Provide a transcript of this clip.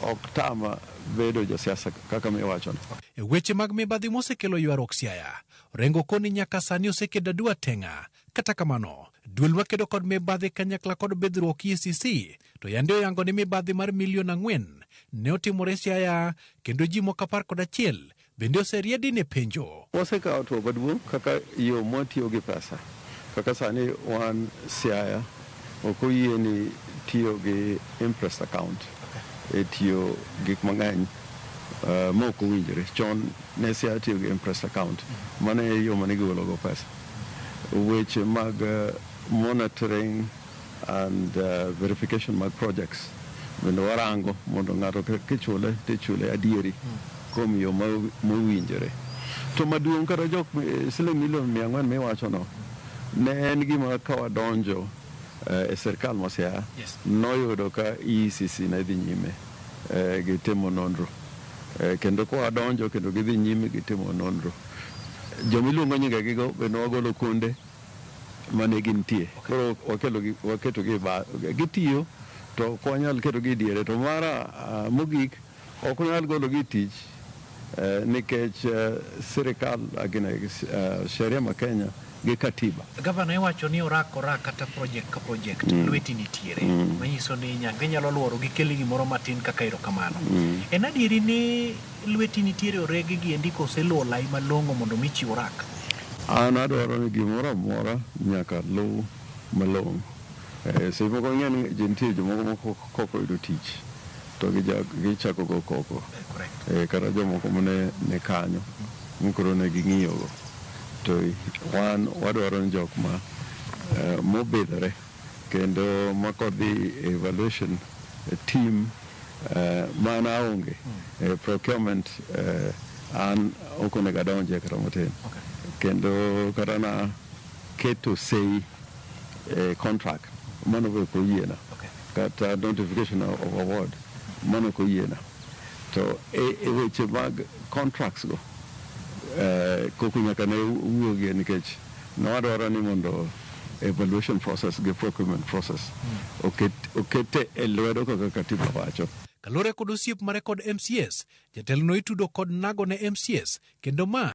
Ok tama bedo jasiasa kaka miwachono. E weche mag mibadhi mosekelo ywaruok Siaya, Orengo koni nyaka sani osekedo adua teng'a. Kata kamano, duol makedo kod mibadhi kanyakla kod bidhruok EACC to yande oyango ni mibadhi mar milion 4 ne otimore Siaya kendo ji moko 11 bende oseriedi ne penjo. Wasekawo hatua maduong' kaka yo mwatiyo gi pesa. Kaka sani wan Siaya ok oyieni tiyo gi imprest account e tiyo gik mang'eny ma ok owinjore. Chon ne Siaya tiyo gi imprest account, mano e yo mane gigolo go pesa. Weche mag monitoring and verification mag projects bende warango mondo ng'ato kichule tichule adieri kuom yo mowinjore. To maduong' kata jok siling milion 400 miwachono ne en gima ka wadonjo e sirkal ma Siaya noyudo ka EACC ne dhi nyime gi timo nonro. Kendo ka wadonjo kendo gidhi nyime gi timo nonro. Jomiluongo nyingegigo bende wagolo kuonde mane gintie. Koro wakelogi waketogi gitiyo to ok wanyal ketogi e diere. To mara mogik ok wanyal gologi e tich nikech sirikal sheria ma Kenya gi katiba. Gavana, iwacho ni orak orak kata project ka project lweti nitiere manyiso ni ginyalo luoro gikeli gimoro matin kaka erokamano. En adieri ni lweti nitiere oregi gi endi kose luwo lai malong'o mondo mi chiw orak? An adwaro ni gimoro amora nyaka luw malong'o. Seche moko ing'e ni nitie jomoko ma kok oyudo tich to gichako go koko. Kata jomoko mane ni kanyo mokoro ne ging'iyo go. To wan wadwaro ni jok ma mobidhore kendo ma kodhi evaluation team man aonge procurement an ok onego adonje kata matin. Kendo kata na keto sei e contract mano be ok oyiena. Kata notification of award mano ok oyiena. To e weche mag contracts go koko nyaka ne wuogie nikech ne wadwaro ni mondo evaluation process gi procurement process okete e lwedo kaka katiba wacho. Kaluwore kod osiep mare kod MCAs, jatelo no itudo kod nago ne MCAs kendo ma